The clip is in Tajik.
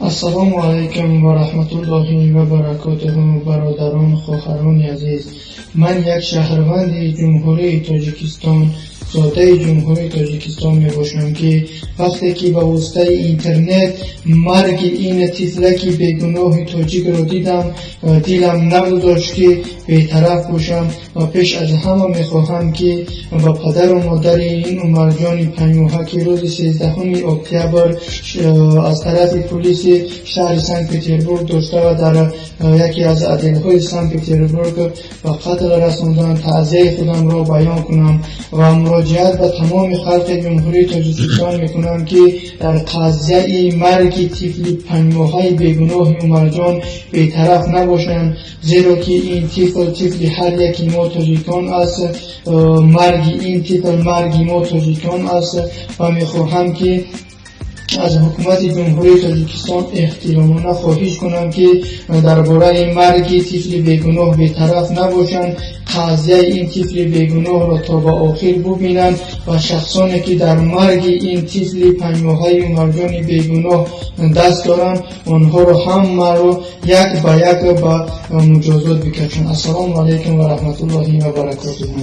Ассалому алайкум ва раҳматуллоҳи ва баракотуҳу, бародарон, хоҳарони азиз. Ман як шаҳрванди Ҷумҳурии Тоҷикистон, зодаи Ҷумҳурии Тоҷикистон мебошам, ки вақте ки ба воситаи интернет марги ин тифлаки бегуноҳи тоҷикро дидам, дилам нагузошт, ки бетараф бошам ва пеш аз ҳама мехоҳам, ки ба падару модари ин Умарҷони 5-моҳа, ки рӯзи 13 октябр аз тарафи пулиси шаҳри Санкт Петербург дошта ва дар яке аз отделҳои Санкт Петербург ба қатл расонданд, таъзияи худамро баён кунам ва муроҷиат ба тамоми халқи Ҷумҳурии Тоҷикистон мекунам, ки дар қазияи марги тифли 5-моҳаи бегуноҳи Умарҷон бетараф набошанд, зеро ки ин тифл тифли ҳар яки мо тоҷикон аст. Марги ин тифл марги мо тоҷикон аст ва мехоҳам, ки аз ҳукумати Ҷумҳурии Тоҷикистон эҳтиромона хоҳиш кунам, ки дар бораи марги тифли бегуноҳ бетараф набошанд, қазияи ин тифли бегуноҳро то ба охир бубинанд ва шахсоне, ки дар марги ин тифли 5-моҳаи Умарҷони бегуноҳ даст доранд, онҳоро ҳамаро як ба як ба муҷозот бикашанд. Ассалому алайкум ва раҳматуллоҳи ва баракотуҳу.